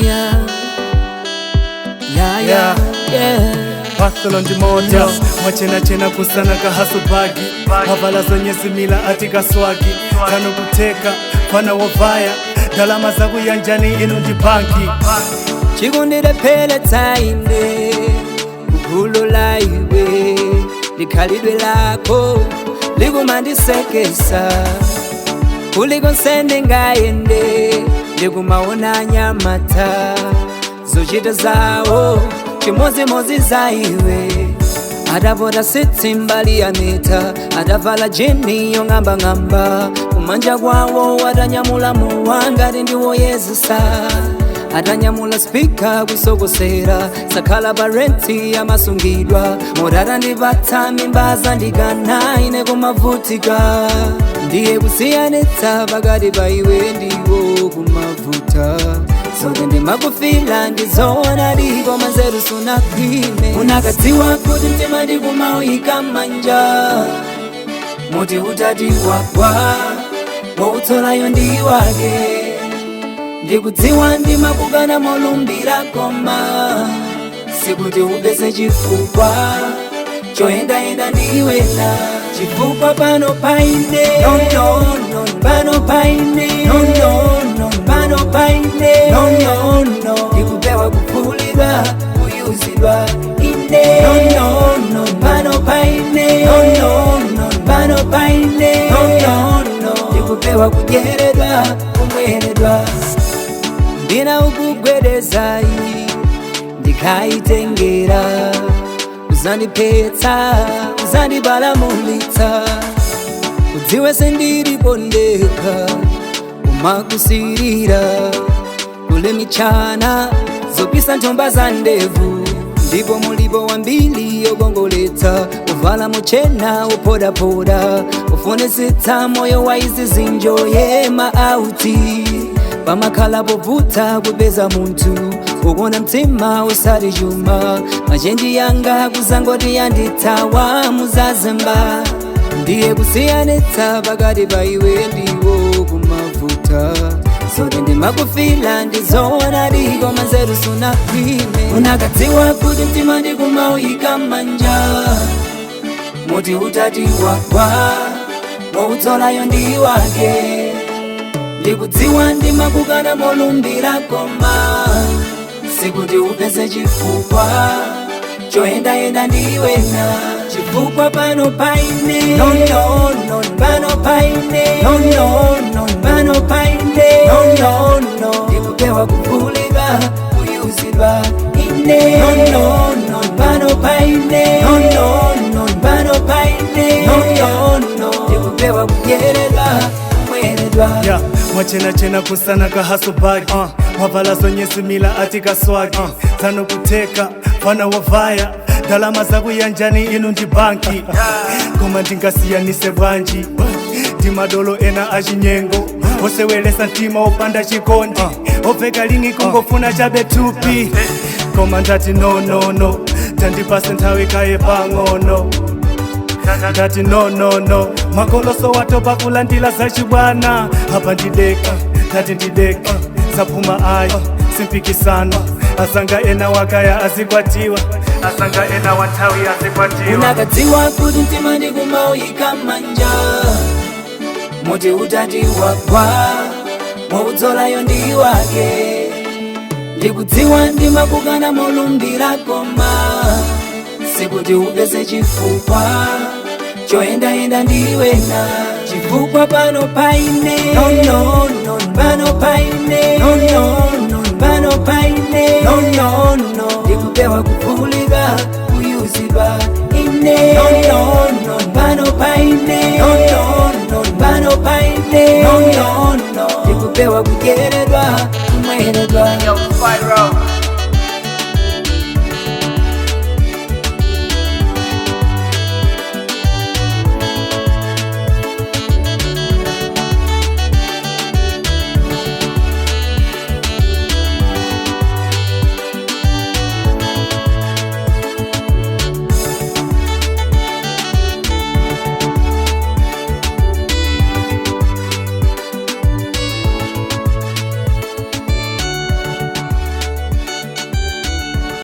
Yeah. Yeah. Hustle ndi moto mwachenachena kusana kahasubhagi mavala zonyezimila atikaswagi tano kuteka fana wovaya ndalama zakuyanjani inu ndi banki. Chikundilepheletsa ine kugulu la iwe, likhalidwe lako likumandisekesa. Kulikonse ndingayende ndikumaona nyamata, zochita zawo chimozimozi za iwe. Adapota sitsi mbali ya mita, adavala jini yong'ambang'amba, kumanja kwawo atanyamula mowa ngati ndiwoyezesa, atanyamula spika kusokosera, sakhala pa renti amasungidwa morara ndipatsa mimba zandikana ine kumavutika. Ndiye kusiyanitsa pakati pa iwe ndiwo kumavuta sote ndimakufila ndizoona liko manzeru sunakhwime. Unakadziwa kuti mtima ndikumauyika manja, muti utati wagwa woutsolayo ndi wake. Ndikudziwa ndimakukana molumbira, koma sikuti upeze chifukwa choyendayenda ndiwena chifukwa pano paine no, no, no, pano paine no, no, no, pano paine no, no, no. Ndikupewa kuphulidwa kuyuzidwa ine no, no, no, pano paine no, no, no, pano paine no, no, no. Ndikupewa kudyeredwa kumweredwa ndina ukugwedezai ndikaitengera uzandipetsa uzandibalamulitsa udziwe sendilipondeka umakusirira kule michana zopisa nthomba za ndevu, ndipo mulipo wambili yokongoletsa uvala muchena upodapoda ufunisitsa moyo wa izi zinjoye maauti pamakhala povuta kupeza munthu ukuona mtima usati chuma machenji yanga kuzangoti yandithawa muzazemba. Ndiye kusiyanitsa pakati pa iwe ndiwo kumavuta sote ndimakufila ndizoona liko manzeru sunakhwime. Unakadziwa kuti mtima ndikumauyika manja, muti utati wagwa woutsolayo ndi wake. Ndikudziwa ndimakukana molumbira, koma sikuti upeze chifukwa choyendayenda ndiwena chifukwa pano paine no, no, no, pano paine no, no, no, pano paine no, no, no. Ndikupewa kuphulidwa kuyuzidwa ine no, no, no, pano paine no, no, no, pano paine no, no, no. Ndikupewa kudyeredwa kumweredwa. Yeah, mwachenachena kusana kahasubhagi mavala zonyezimila atikaswagi tano kuteka fana wovaya ndalama zakuyanjani inu ndi banki. Koma ndingasiyanise bwanji ndi madolo ena achinyengo osewelesa mtima opanda chikondi obveka lingi kungofuna chabe thupi? Koma ndati no, no, no, tandipase nthawi kaye pang'ono. Ndati no, no, no, makoloso watopa kulandila zachibwana. Apa ndideka, ndati ndideka zaphuma ayi simpikisano. Asanga ena wakaya azikwatiwa, asanga ena wanthawi azikwatiwa. Unakadziwa kuti mtima ndikumauyika manja, muti utati wagwa woudzolayo ndi wake. Ndikudziwa ndimakukana molumbira, koma sikuti upeze chifukwa choyendayenda ndiwena chifukwa pano paine no, no, no, pano paine no, no, no, pano paine no, no, no. Ndikupewa kuphulidwa kuyuzidwa ine no, no, no, pano paine no, no, no, pano paine no, no, no. Ndikupewa kudyeredwa kumweredwa. Yo, Spyro.